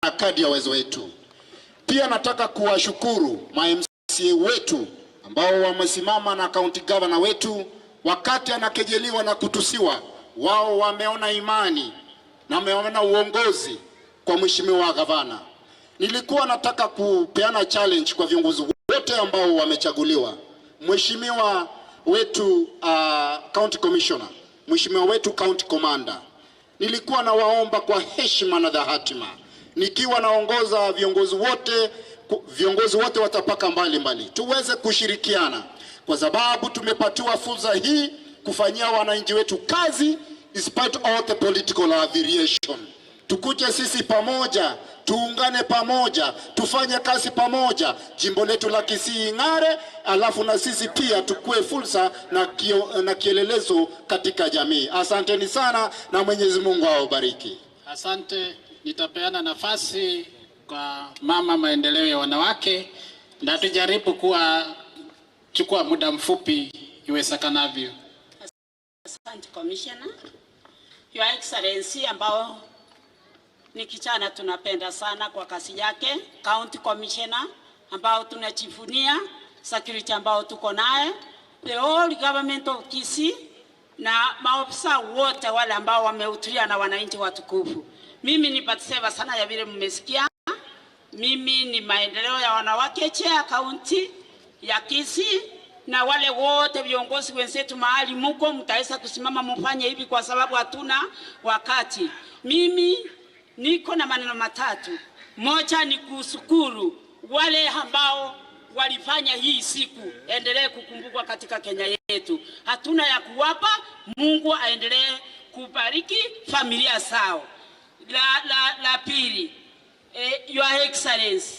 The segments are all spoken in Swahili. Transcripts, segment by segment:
Kadri ya uwezo wetu. Pia nataka kuwashukuru ma MCA wetu ambao wamesimama na county governor wetu wakati anakejeliwa na kutusiwa. Wao wameona imani na wameona uongozi kwa mheshimiwa gavana. Nilikuwa nataka kupeana challenge kwa viongozi wote ambao wamechaguliwa, mheshimiwa wetu county commissioner, mheshimiwa wetu county commander, nilikuwa nawaomba kwa heshima na dhahatima, nikiwa naongoza viongozi wote wa tabaka mbalimbali, tuweze kushirikiana kwa sababu tumepatiwa fursa hii kufanyia wananchi wetu kazi despite all the political affiliation. Tukuje sisi pamoja, tuungane pamoja, tufanye kazi pamoja, jimbo letu la Kisii ing'are, alafu na sisi pia tukue fursa na kielelezo katika jamii. Asanteni sana na Mwenyezi Mungu awabariki. Asante, nitapeana nafasi kwa mama maendeleo ya wanawake na tujaribu kuwa chukua muda mfupi iwezekanavyo. Asante, Commissioner. Your Excellency, ambao ni kijana tunapenda sana kwa kazi yake, County Commissioner ambao tunajivunia, security ambao tuko naye, the whole government of Kisii na maofisa wote wale ambao wamehudhuria na wananchi watukufu. Mimi ni Batseva sana ya vile mmesikia. Mimi ni maendeleo ya wanawake chair county ya Kisii, na wale wote viongozi wenzetu mahali muko, mtaweza kusimama mfanye hivi kwa sababu hatuna wakati. Mimi niko na maneno matatu. Moja ni kushukuru wale ambao walifanya hii siku endelee kukumbukwa katika Kenya yetu. Hatuna ya kuwapa, Mungu aendelee kubariki familia zao. La pili, Your Excellency,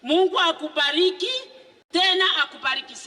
Mungu akubariki tena akubariki sana.